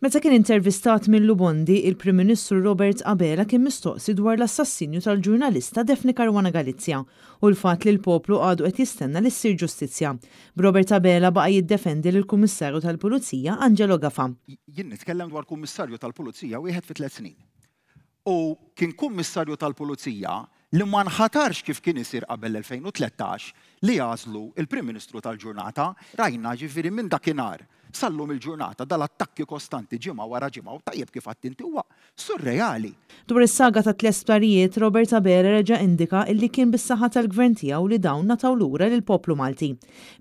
Meta kien intervistat minn Lou Bondi, il-Prim Ministru Robert Abela kien mistoqsi dwar l-assassinju tal-ġurnalista Daphne Caruana Galizia u l-fatt li l-poplu għadu qed jistenna li ssir ġustizzja. B'Robert Abela baqa' jiddefendi lill-Kummissarju tal-Pulizija Angelo Gafà. Jien nitkellem dwar Kummissarju tal-Pulizija wieħed fi tliet snin. U kien Kummissarju tal-Pulizija li ma nħatarx kif kien isir qabel l-2013 li għażlu l-Prim Ministru tal-ġurnata. Rajna ġifieri minn dakinhar sal-lum il-ġurnata dal-attakki kostanti ġimgħa wara ġimgħa u tajjeb kif għedt inti huwa surreali. Dwar is-saga tat-tliet sptarijiet, Robert Abela reġa' indika illi kien bis-saħħa tal-Gvern tiegħu li dawn ngħataw lura lill-poplu Malti.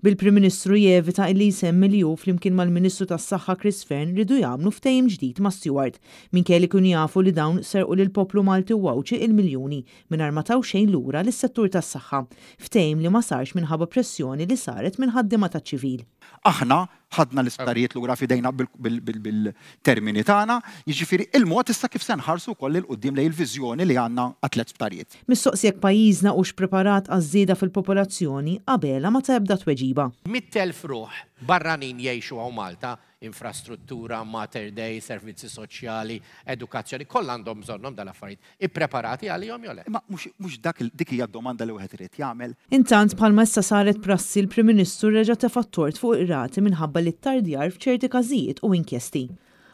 Bil-Prim Ministru jevita illi jsemmi li hu flimkien mal-Ministru tas-Saħħa Chris Fearne riedu jagħmlu ftehim ġdid ma' Steward, minkejja li kienu jafu li dawn serqu lill-poplu Malti u Għawdxi il-miljuni mingħajr ma taw xejn lura lis-settur tas-saħħa. Ftehim li ma sarx minħabba pressjoni li saret minn ħaddiema taċ-ċivil. Aħna ħadna l-isptarijiet lura f'idejna bil-termini tagħna, jiġifieri il-mod issa kif se nħarsu wkoll 'il quddiem lejn il-viżjoni li għandna għat-tliet sptarijiet. Mistoqsi jekk pajjiżna hux preparat għaż-żieda fil-popolazzjoni, Abela ma ta ebda tweġiba. 100,000 ruħ barranin jgħixu hawn Malta, infrastruttura, Mater Dei, servizzi soċjali, edukazzjoni, kollha għandhom bżonnhom dal-affarijiet. Ippreparati għalihom jew le? Imma mhux dak dik hija d-domanda li wieħed irid jagħmel. Intant, bħalma issa saret prassi, l-Prim Ministru reġa' tefa' t-tort fuq il-qrati minħabba li ttardjar f'ċerti każijiet u inkjesti.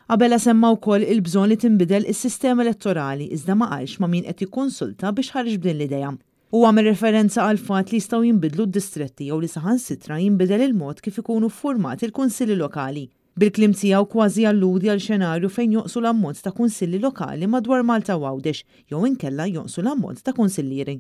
Abela semma wkoll il-bżonn li tinbidel is-sistema elettorali iżda ma qalx ma' min qed jikkonsulta biex ħareġ b'din l-idea. Hu għamel referenza għall-fatt li jistgħu jinbidlu d-distretti jew li saħansitra jinbidel il-mod kif ikunu ffurmati l-kunsilli lokali. Bil-kliem tiegħu kważi jalludi għal xenarju fejn jonqsu l-ammont ta' kunsilli lokali madwar Malta u Għawdex jew inkella jonqsu l-ammont ta' kunsillieri.